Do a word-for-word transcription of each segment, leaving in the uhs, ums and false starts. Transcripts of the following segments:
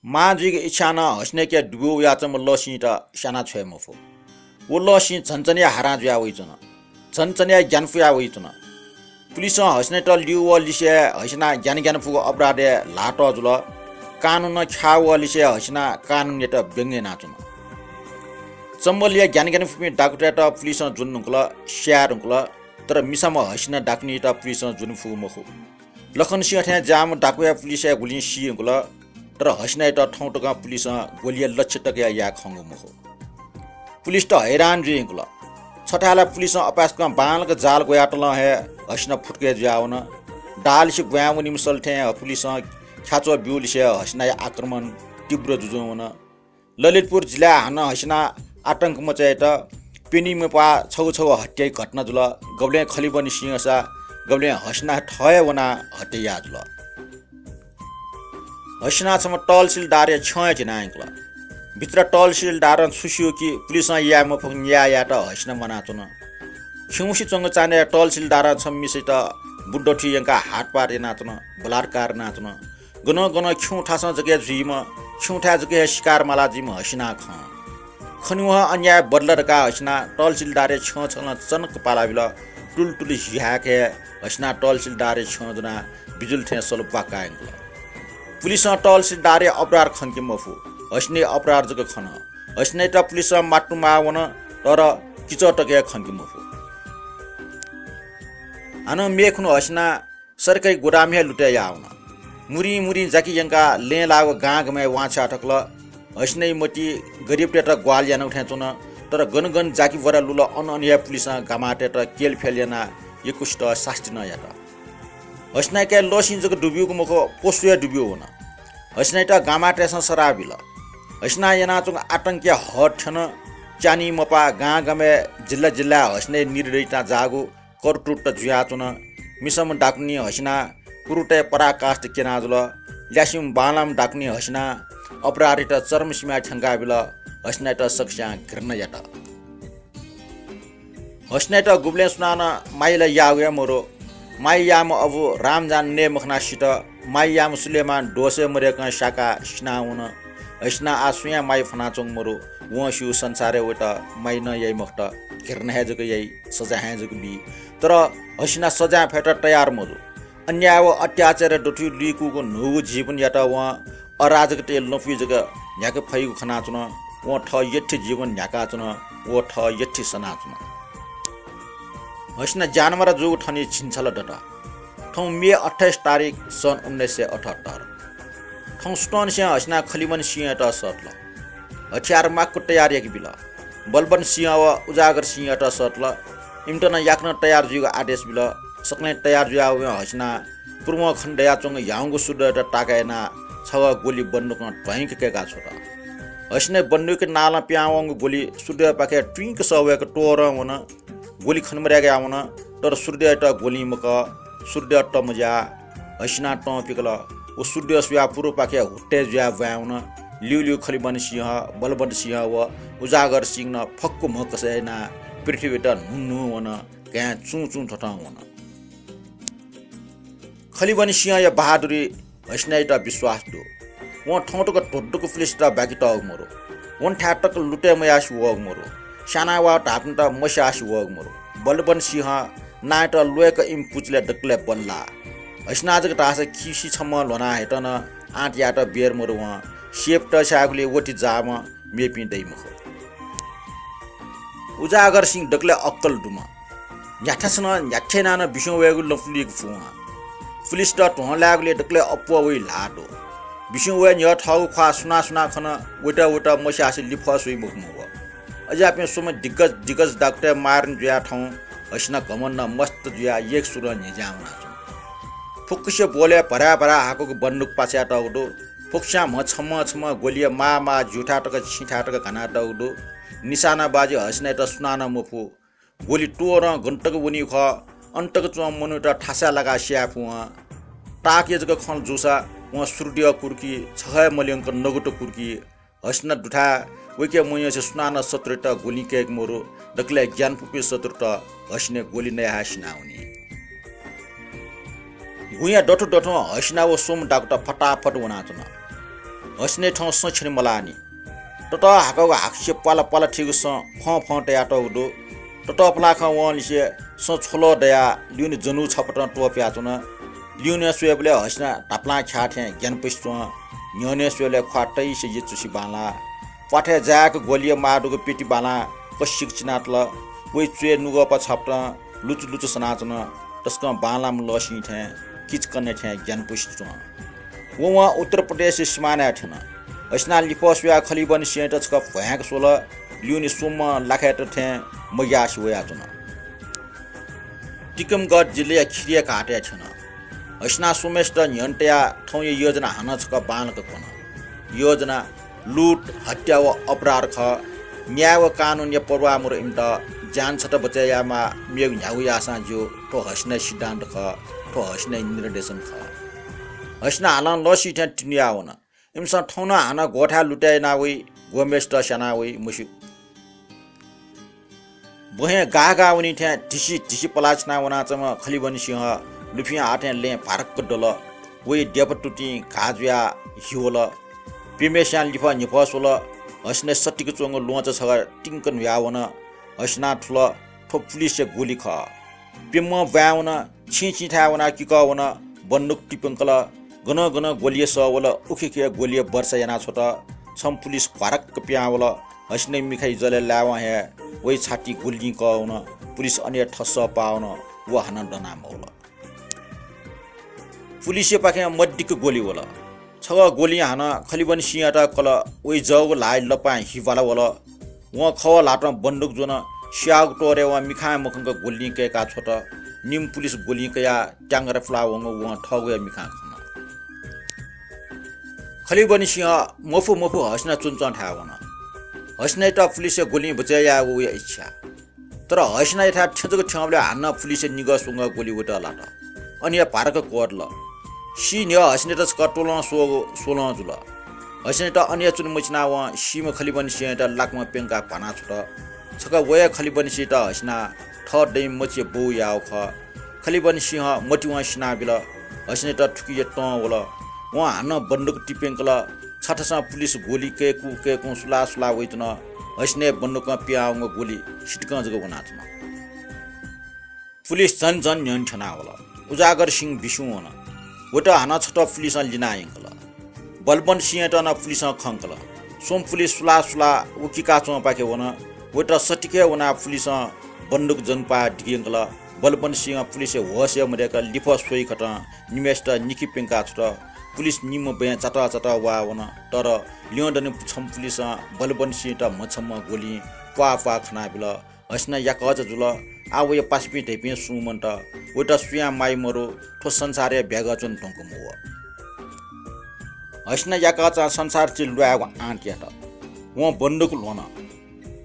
मां जुइक इच्छा नं हसिनाया दुब्यू वयाच्वंम्ह लःसिंयात स्याना छ्वये मफु। व लःसिं झनझनया हारां जुया वइच्वन। झनझनया ग्यानापुया वइच्वन। पुलिसं हसिनायात लिउ वःलिसे हसिना ग्यानाग्यानापुगु अपराधय् ल्हाः तःजुल। कानुनं ख्याः वःलिसे हसिना कानुनयात व्यंग यानाच्वन। चम्बलया ग्यानाग्यानापुपिं डाकुतय्त पुलिसं ज्वने धुंकल, स्याये धुंकल, तर मिसाम्ह हसिना डाकुनीयात पुलिसं ज्वने फुगु मखु। लखनसिंह थें ज्याःम्ह डाकुया पुलिसया गुलिं सी धुंकल, तर हसिनायात थौं तकं पुलिसं ग्वलिया लक्ष्य तकया याये खंगु मखु। पुलिसत हैरान जुइ धुंकल। छथाय् ला पुलिसं अपाय्सकं बांलाक जाल ग्वयातलं हे हसिना फुतुके जुयावन। दाःलिसे ब्वाँय् वनीम्ह सल थें पुलिसं ख्याच्वः ब्यूलिसे हसिनाया आक्रमण तीव्र जुजुं वन। ललितपुर जिल्लाय् हानं हसिना आतंक मचायेत प्यनीम्ह प्वाः छगू छगू हत्याया घटना जुल। गबलें खलिबन सिंहसा गबलें हसिना थः हे वनाः हत्या याः जुल। हसिना छम्ह तहसिलदारया छ्यं हे झिना धुंकल। भित्र तहसिलदारं छु स्यू कि पुलिसं याये मफुगु न्याय यायेत हसिना म्वानाच्वन। खिउँसे च्वंगु चान्हय् तहसिलदारं छम्ह मिसायात बुट दथुइ यंकाः हातपात यानाच्वन, बलात्कार यानाच्वन। गनं गनं खिउँथासं जक हे जुइम्ह, खिउँथाय् जक हे सिकार माला जुइम्ह हसिना खं। खनेवं अन्याय बदला धकाः हसिना तहसिलदारया छ्यं छलं चनक्क पाला बिल। तुलि तुलि हि हाय्क हे हसिना तहसिलदारया छ्यं ज्वनाः बिजुली थें सल ब्वाकाः यंकल। पुलिसं तहसिलदारया अपराध खंके मफु, हसिनाया अपराध जक खन। हसिनायात पुलिसं मात्तुमाः वन, तर किचः तक हे खंके मफु। हानं मेखुन्हु हसिना सरकारी गोदाम हे लुतय् याः वन। मुरिं मुरिं जाकि यंकाः लँय् लाःगु गां गमय् वांछ्वया थकल। हसिनाया मतिइ गरिबतय्त ग्वाहालि यानागु थें च्वन, तर गन गन जाकि ब्वदा लुल, अन अन हे पुलिसं गामातय्त केलफेल यानाः यक्वसित सास्ती नं यात। हसिनाया काय् लःसिं जक दुब्यूगु मखु, पशु हे दुब्यू वन। हसिनायात गामातय्सं सराः बिल। हसिनां यानाच्वंगु आतंकया हद थ्यन। च्यानी मपाः गां गमय् जिल्ला जिल्लाय् हसिनाया निर्दयितां जाःगु करतूत जुयाच्वन। मिसाम्ह डाकुनी हसिनां कुरुतय् पराकाष्ठ क्यना जुल। ल्यासेम्ह बांलाम्ह डाकुनी हसिनां अपराधीत चरम सीमाय् थ्यंका बिल। हसिनायात सकस्यां घृणा यात। हसिनायात गुबलें सुनानं माया ला याःगु हे मदु। माया याःम्ह अबु रामजान नये मखनाः सित। माया याःम्ह सुलेमान दोषय् मदय्कं स्याकाः सिनावन। हसिना आः सुयां माया फ्वनाच्वंगु मदु। वं स्यू संसारय् वयात माया नं याइ मखुत, घृणा हे जक याइ, सजाँय हे जक बी। तर हसिना सजाँय फयेत तयार मजू। अन्याय व अत्याचारय् दथुइ लुइकूगु न्हूगु जीवनयात वं अराजकतय् लँपुइ जक न्ह्याके फइगु खनाच्वन। वं थः यःथें जीवन न्ह्याकाच्वन। व थः यःथें सनाच्वन। हसिना ज्यानमारा जूगु थनिं झिंछला दत। थौं मे अट्ठाइस तारिख सन् उन्नाइस सय अठहत्तर। थौं सुथंनिसें हसिना खलिबन सिंहयात सःतल। हथियार माक्व तयार याके बिल। बलबन सिंह व उजागर सिंहयात सःतल। इमित नं याकनं तयार जुइगु आदेश बिल। सकलें तयार जुयाः वयां हसिनां पुर्वं खने दयाच्वंगु ह्याउँगु सुर्द्यःयात ताका यानाः छगः ग्वलि बन्दुकं ध्वाइंक कय्का छ्वत। हसिनाया बन्दुकया नालं पिहां वंगु ग्वलि सुर्द्यःपाखे त्विंक सः वय्क त्वःरं वन। ग्वलि खने मदय्का वन, तर सुर्द्यःयात ग्वलिं मकः। सुर्द्यः तमज्याः। हसिनां तं पिकल। व सुर्द्यः स्वयाः पुर्वपाखे हुत्तय् जुयाः ब्वाँय् वन। ल्यूल्यू खलिबन सिंह, बलबन सिंह व उजागर सिंह नं फक्व म्हकसय् यानाः पृथ्वीयात न्हुन्हुं वन। घाँय् चुं चुं थथं वन। खलिबन सिंहया बहादुरी हसिनायात विश्वास दु। वं थौं तक धुधुक पुलिसयात बाकि तःगु मदु। वं थाय् तक लुतय् मयासें वःगु मदु। स्यानाः वा धाःपिन्त मस्यासें वःगु मदु। बलबन सिंह नांयात ल्वय्क इमि पुचलय् दकलय् बल्लाः। हसिना जक धाःसा खिसि छम्हं ल्ह्वना हयेत नं आँट यायेत बेर मदु। वं सेप तःसाय्गुलिं वति जाःम्ह, मेपिं दइ मखु। उजागर सिंह दकलय् अक्कल दुम्ह। न्ह्याथासं नं न्ह्याथें यानाः नं बिस्युं वयेगु लँपुलिक फु वं। पुलिसत ध्वं लायेगुलिइ दकलय् अप्वः वइ ल्हाः दु। बिस्युं वये न्ह्यः थःगु ख्वाः सुनां सुनां खन, वइत वइत मस्यासें लिफः स्वइ मखु व। अज्याःपिं स्वम्ह दिग्गज दिग्गज डाकुतय् मारिन जुयाः थौं हसिना घमण्ड मस्त जुयाः यक्व सुरं न्ह्यज्यां वनाच्वन। फुक्कसिया ब्वलय् भराय् भराय् हाकूगु बन्दुक पाछ्यातःगु दु। फुक्कस्यां म्ह छम्ह छम्ह ग्वलिया माः माः ज्यूथाय् तक छिंथाय् तक घानातःगु दु। निशानाबाजी हसिनायात सुनानं मफु। ग्वलि त्वःरं गन तक वनी खः, अन तक च्वंम्ह मनूत थासय् लाकाः स्याये फु वं। ताःक जक खँ जूसा वं सुर्द्यः कुर्की, छगः हे मल्यंक नगुत कुर्की। हसिना दुथाय् वय्के मयंसे सुनानं शत्रुयात ग्वलिं कय्के मदु। दकलय् ग्यानापुपिं शत्रुत हसिनां ग्वलि नया हे सिनावनी। गुँया दथुं दथुं हसिना व स्वम्ह डाकुत फटाफट वनाच्वन। हसिनाया थौं सँ छ्यने मलाःनि। ततःहाकःगु हाकुसे प्वाला प्वाला थीगु सँ फं फं तयातःगु दु। ततःपलाखं वंलिसे सँ छ्वल दयाः ल्यूने जन्हू छपतं त्वपुयाच्वन। ल्यूने स्वयेबलय् हसिना धापलां ख्याः थें ग्यानापुसे च्वं। न्ह्यःने स्वयेबलय् ख्वाः तइसे यचुसे बांलाः। प्वाथय् जाय्‌क ग्वलिया माः दुगु पेटी बालां कसिक चिनातल। वइ च्वय् नुगःपा छपतं लुचु लुचु सनाच्वन। तसकं बांलाःम्ह लःसिं थें किचकन्हय् थें ग्यानापुसे च्वं। वं उत्तर प्रदेशया सिमानाय् थ्यन। हसिनां लिफः स्वयाः खलिबनसिंहयात छकः भ्वाँय्‌क स्वल। ल्यूने स्वम्ह लाखाय्‌त थें मग्यासे वयाच्वन। टिकमगढ जिल्लाया खिरिया घाटय् थ्यन। हसिनां स्वम्हय्‌सित न्ह्यःने तयाः थौंया योजना हानं छकः बांलाक कन। योजना लुट, हत्या व अपराध खः। न्याय व कानूनया पर्वाः मरु इमित। ज्यान छता बचय् यायेमाः, मेगु न्ह्यागु याःसां ज्यू। थ्व हसिनाया सिद्धान्त खः। थ्व हसिनाया निर्देशन खः। हसिना हानं लःसिं थें तिनुयाः वन। इमिसं थौं नं हानं ग्वःथाय् लुतय् याना वइ, ग्वम्हय्‌सित स्याना वइ मस्यू। बहय् गाः गाः वनी थें धिसि धिसि पलाः छिना वनाच्वंम्ह खलिबनसिंह लुफिं आः थें लँय् भार्रक्क दल। वइ देपा तुतिं घाः जुयाः हि वल। प्यम्हय्‌सियां लिफः न्हिफः स्वल। हसिनाया सतिक च्वंगु ल्वहंचा छगः तिंक न्हुया वन। हसिनां थुल, थ्व पुलिसया ग्वलि खः। प्यम्हं ब्वाँय् वन, छिं छिं थाय् वनाः किकः वन, बन्दुक तिप्यंकल। गनं गनं ग्वलिया सः वल, उखे उखे ग्वलिया वर्षा यानाछ्वत। छम्ह पुलिस घ्वाराक्क पिहां वल। हसिनाया मिखा इजलय् लायेवं हे वइ छाति गुलिं कः वन। पुलिस अन हे थस्सः पाः वन। व हानं दना मवल। पुलिसयापाखें मदिक्क ग्वलि वल। छगः ग्वलिं हानं खलिबनसिंहयात कल। वइ जःगु ल्हाः लपां हि ब्वाला वल। वं खवः ल्हातं बन्दुक ज्वन। स्याःगु तोरय् वं मिखां मखंक ग्वलिं कय्‌का छ्वत। निम्ह पुलिस ग्वलिं कयाः त्याङ्गरा पुला वंगु वं थःगु हे मिखां खन। खलिबनसिंह मफु मफु हसिना च्वनाच्वंथाय् वन। हसिनायात पुलिसया ग्वलिं बचय् यायेगु वया इच्छा। तर हसिनायाथाय् थ्यंजक थ्यंबलय् हानं पुलिसया निगः स्वंगः ग्वलि वइत लात। अन हे भार्रक्क क्वदल। सी न्ह्यः हसिनायात छकः त्वलं स्वःगु स्वलं जुल। हसिनायात अन हे च्वने मछिनाः वं सीम्ह खलिबनसिंहयात लाकमं प्यंकाः भाना छ्वत। छकः वया खलिबनसिंहयात हसिनां थः दँय् मचिया बौ याःगु खः। खलिबनसिंह मतिवं सिनाबिल। हसिनायात थुकिया तं वल। वं हानं बन्दुक तिप्यंकल। छथासं पुलिस ग्वलि कय्‌कू कय्‌कुं सुला सुला वइत नं हसिनाया बन्दुकं पिहां वंगु ग्वलि सितिकं जक वनाच्वन। पुलिस झन झन न्ह्यःने थ्यना वल। उजागर सिंह बिस्युं वन। वइत हानं छता पुलिसं लिना यंकल। बलबन्तसिंहयात नं पुलिसं खंकल। स्वम्ह पुलिस सुला सुला व किकाच्वंपाखे वन। वइत सतिकय् वनाः पुलिसं बन्दुक जंक्वः दिक्यंकल। बलबन्तसिंह पुलिसया होश हे मदय्‌क लिफः स्वइकथं निम्हय्‌सित निखे प्यंका छ्वत। पुलिस निम्ह बँय् चातः चातः वाः वन। तर ल्यं दनि छम्ह पुलिसं बलबन्तसिंहयात म्हछम्ह ग्वलिं प्वाः प्वाः खनाबिल। हसिना याकःचा जुल। आः वया पासापिं धइपिं सुं मन्त। वइत सुयां माइ मरु। थ्व संसारय् ब्यागः च्वने धुंकूम्ह व। हसिना याकःचां संसार चिल्लुयागु आँट यात। वं बन्दुक ल्ह्वन।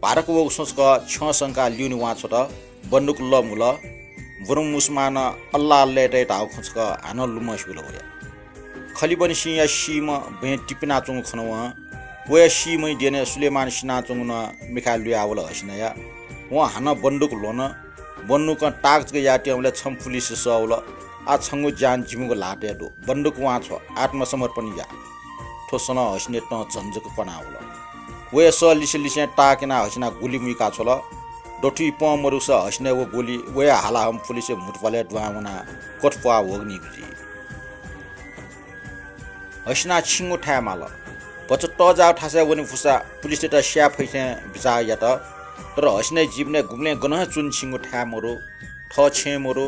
भार्रक्क वःगु संचकः छ्यं संकाः ल्यूने वां छ्वत। बन्दुक लःमुल। बुरुं मुसुमानं अल्लाह अल्लाह तये धाःगु खँ छकः हानं लुमंसिबल वया। खलिबनसिंहया सीम्ह बँय् तिपिनाच्वंगु खन वं। वया सीम्हया द्यने सुलेमान सिनाच्वंगु नं मिखाय् लुयावल हसिनाया। वं हानं बन्दुक ल्ह्वन। बन्दुकं ताक जक यायेत्यंबलय् छम्ह पुलिस सः वल। आः छंगु ज्यान जिमिगु ल्हातय् दु। बन्दुक वां छ्व, आत्मसमर्पण या। थ्व सलं हसिनाया तं झन जक क्वना वल। वया सः लिसे लिसें ताक यानाः हसिनां गुलि मुइका छ्वल। दथुइ पं मदुसा हसिनाया व गुलि वया हालाहम्ह पुलिसया म्हुतुपालय् दुहां वनाः कथप्वाः वःगु निगु जुइ। हसिनां छिंगु थाय् माल। भचा तःजाःगु थासय् वने फुसा पुलिसयात स्याये फइ थें बिचाः यात। तर हसिनाया जीवनय् गुबलें गनं हे च्वने छिंगु थाय् मरु, थः छेँ मरु,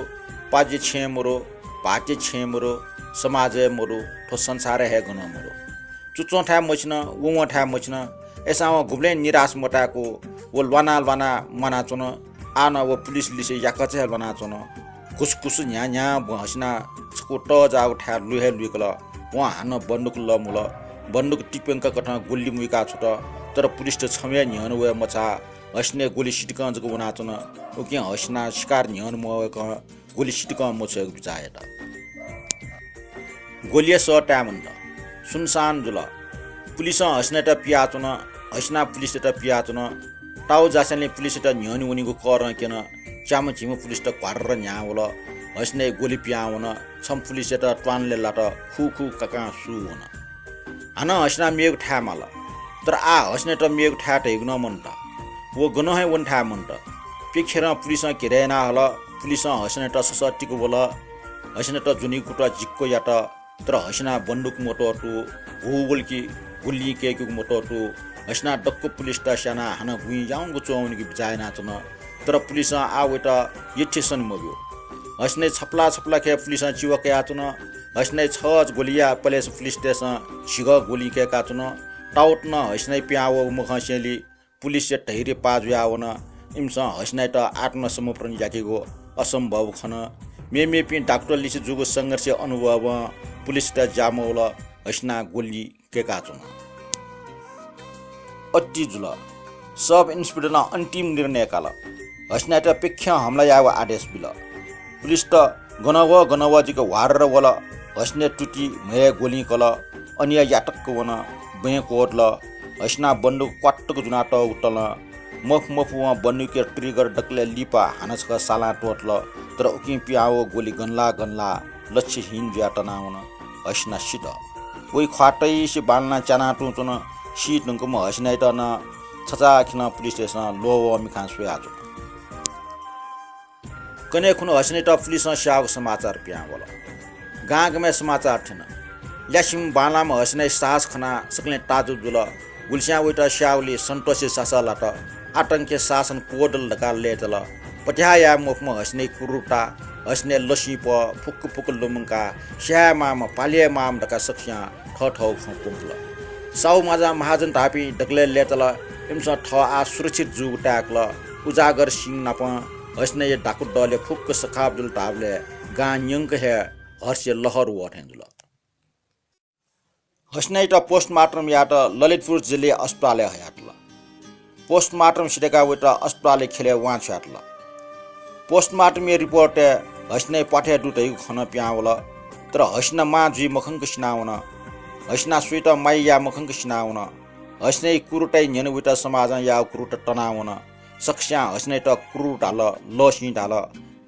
पाज्य छेँ मरु, भाःतया छेँ मरु, समाजय् मरु, थ्व संसारय् हे गनं मरु। चुच्वं थाय् मछिन, ववं थाय् मछिन। अय्‌सां वं गुबलें निराश मताय्‌कू। व ल्वाना ल्वाना म्वानाच्वन। आः नं व पुलिस लिसे याकःचा हे ल्वानाच्वन। घुसघुस न्ह्याः न्ह्याः हसिनां छकू तःजाःगु थाय् लुइ हे लुइकल। वं हानं बन्दुक लःमुल। बन्दुक तिप्यंककथं गुलि मुइका छ्वत। तर पुलिसत छम्ह हे न्ह्यःने वये मछाः। हसिनाया गुलि सितिकं जक वनाच्वन। उकिं हसिनां शिकार न्ह्यःने मवय्‌कं गुलि सितिकं मछ्वयेगु बिचाः यात। ग्वलिया सः ताये मन्त। सुनसान जुल। पुलिसं हसिनायात पियाच्वन। हसिनां पुलिसयात पियाच्वन। ताःगु जास्यालें पुलिसयात न्ह्यःने वनीगु करं क्यन। च्याम्ह झिम्ह पुलिसत घ्वार्र न्ह्याः वल। हसिनाया ग्वलि पिहां वन। छम्ह पुलिसयात त्वानलय् लात। खू खू काकां सू वन। हानं हसिना मेगु थाय् माल। तर आः हसिनायात मेगु थाय् धइगु नं मन्त। व गनं हे वने थाय् मन्त। प्यखेरं पुलिसं घेरा याना हल। पुलिसं हसिनायात ससःतिक वल। हसिनायात ज्वनीगु कुतः जिक्क यात। तर हसिना बन्दुक मत्वःतू, हू वल कि गुल्लिं कय्केगु मत्वःतू। हसिना दक्व पुलिसत स्यानाः हानं गुँइ याउँक च्वंवनीगु बिचाः यानाच्वन। तर पुलिसं आः वयात यःथें सने मब्यू। हसिनाया छपला छपला खँय् पुलिसं चिवा कयाच्वन। हसिनाया छगः गोलिया पलेस पुलिसतय्सं झिगः गोलिं कय्काच्वन। ताउत नं हसिनाया पिहां वःगु मखंसेंलि पुलिसया धैर्य पाः जुयावन। इमिसं हसिनायात आत्मसमर्पण याकेगु असम्भव खन। मेमेपिं डाक्टरलिसे जूगु संघर्षया अनुभवं पुलिसत ज्या मवल। हसिना गोलिं कय्काच्वन। अति जुल। सब इन्सपेक्टरं अन्तिम निर्णय काल। हसिनायात प्यखें हमला यायेगु आदेश बिल। पुलिसत गन व गन व जिक ह्वार्र वल। हसिनाया तुति म्हय् गोलिं कल। अनिया यातक्क वन। बँय् क्वदल। हसिना बन्दुक क्वातुक जुनातःगु तलं मफु मफुवं बन्दुकया trigger दकलय् लिपा हानं छकः सालां त्वःतल। तर उकिं पिहां वःगु गोलि गनलाः गनलाः लक्ष्यहीन जुयाः तनावन। हसिना सित। वइ ख्वाः तइसे बांलानाः च्यानाः तुं च्वन। सी धुंकूम्ह हसिनायात नं छचाःखेलं पुलिसतय्सं ल्वःवः मिखां स्वयाच्वन। कन्हय् खुन्हु हसिनायात पुलिसं स्याःगु समाचार पिहां वल। गां गमय् समाचार थ्यन। ल्यासेम्ह बांलाःम्ह हसिनाया साहस खनाः सकलें ताजुब जुल। गुलिस्यां वयात स्याःगुलिइ सन्तोषया सासः लात। आतंकया शासन क्वदल धकाः लय्ताल। पत्याः याये मफुम्ह हसिनाया क्रूरता, हसिनाया लसिंपः फुक्क फुक्क लुमंकाः स्याये माःम्ह, पाले याये माःम्ह धकाः सकसियां थःथःगु खँ प्वंकल। साहु माजा महाजन धाःपिं दकलय् लय्ताल। इमिसं थः आः सुरक्षित जूगु ताय्कल। उजागर सिंह नापं हसिनाया डाकु दलय् फुक्क सखाप जुल धाःबलय् गां न्यंक हे हर्षया लहर वः थें जुल। हसिनायात postmortem यायेत ललितपुर जिल्लाया अस्पतालय् हयातल। Postmortem सिधयेकाः वयात अस्पतालया ख्यलय् वां छ्वयातल। Postmortem या report-य् हसिनाया प्वाथय् दु धइगु खँ नं पिहां वल। तर हसिना मां जुइ मखंक सिनावन। हसिना सुयातं माया याये मखंक सिनावन। हसिनाया क्रूरताया न्ह्यःने वयात समाजं याःगु क्रूरता तनावन। सकसियां हसिनायात क्रूर धाल, लसिं धाल,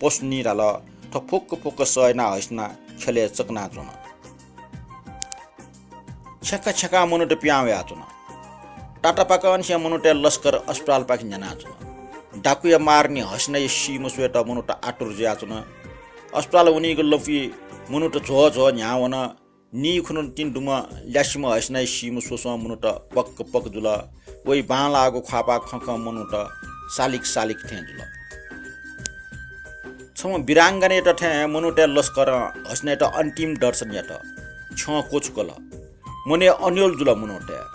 पशुनी धाल। थ्व फुक्क फुक्क सह यानाः हसिना ख्यलय् चकनाच्वन। छेँखा छेँखां मनूत पिहां वयाच्वन। तातापाकंनिसें मनूतय् लस्कर अस्पतालपाखे न्ह्यानाच्वन। डाकुया मारणी हसिनाया सीम्ह स्वयेत मनूत आतुर जुयाच्वन। अस्पताल वनीगु लँपुइ मनूत झ्वः झ्वः न्ह्यावन। नीखुन्हु तिनि दुम्ह ल्यासेम्ह हसिनाया सीम्ह स्वस्वं मनूत पक्क पक्क जुल। वइ बांलाःगु ख्वाःपाः खं खं मनूत सालिक सालिक थें जुल। छम्ह वीरांगनायात थें मनूतय् लस्करं हसिनायात अन्तिम दर्शन यात। छ्यं क्वछुकल। मनय् अन्योल जुल मनूतय्।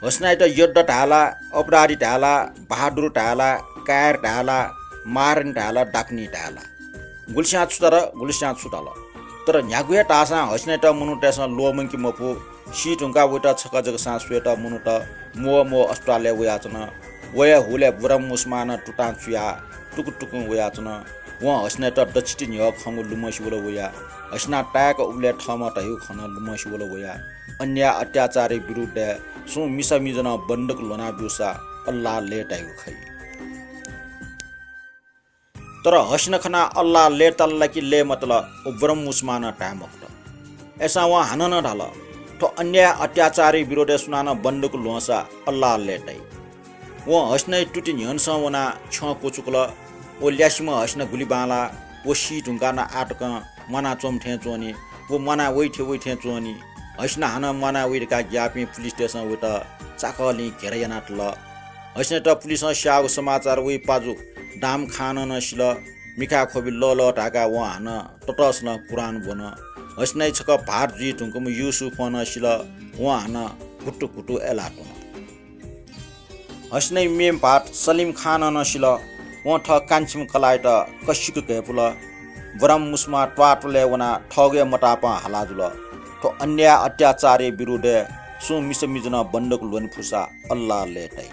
हसिनायात योद्धा धाये ला, अपराधी धाये ला, बहादुर धाये ला, कायर धाये ला, मारणी धाये ला, डाकुनी धाये ला। गुलिस्यां छु धाल, गुलिस्यां छु धाल। तर न्ह्यागु हे धाःसां हसिनायात मनूतय्सं ल्वःमंके मफु। सी धुंकाः वयात छकः जक सां स्वयेत मनूत म्वः म्वः अस्पतालय् वयाच्वन। वया हुलय् ब्रह्म मुसमानं तुतां चुयाः टुकुटुकुं वयाच्वन। वं हसिनायात दच्छि तिनि न्ह्यः खंगु लुमंसे वल वया। हसिनां ताय्क उबलय् थःम्हं धयागु खँ नं लुमंसे वल वया। अन्याय अत्याचारया विरुद्धय् सुं मिसा मिजनं बन्दुक ल्ह्वना ब्यूसा अल्लाह लय्ताइगु खइ। तर हसिना खनाः अल्लाह लय्ताल ला कि लय् मतल, व ब्रह्म मुसमानं धाये मखुत। अय्सां वं हानं नं धाल, थ्व अन्याय अत्याचारया विरोधय् सुनानं बन्दुक ल्ह्वंसा अल्लाह लय्ताइ। वं हसिनाया तुति न्ह्यःनसं वनाः छ्यं क्वछुकल। व ल्यासेम्ह हसिना गुलि बांलाः, व सी धुंकाः नं आः तकं म्वानाच्वंम्ह थें च्वनी। व म्वाना वइ थें वइ थें च्वनी। हसिना हानं म्वाना वइ धकाः ग्याःपिं पुलिसतय्सं वयात चाकःलिं घेरा यानातल। हसिनायात पुलिसं स्याःगु समाचार वइ पाजु दाम खानं नं सिल। मिखाय् ख्वबि लः लः धाय्काः वं हानं ततःसलं कुरान ब्वन। हसिनाया छकः भाःत जुइ धुंकूम्ह युसुफं नं सिल। वं हानं घुटु घुटु अय्लाः त्वन। हसिनाया मेम्ह भाःत सलिम खानं नं सिल। वं थः कान्छिम्ह कलाःयात कसिक घय्पुल। ब्रह्म मुसमां त्वाःतलय् वनाः थःगु हे मतापं हाला जुल। थ्व अन्याय अत्याचारया विरुद्धय् सुं मिसा मिजनं बन्दुक ल्ह्वने फुसा अल्लाह लय्ताइ।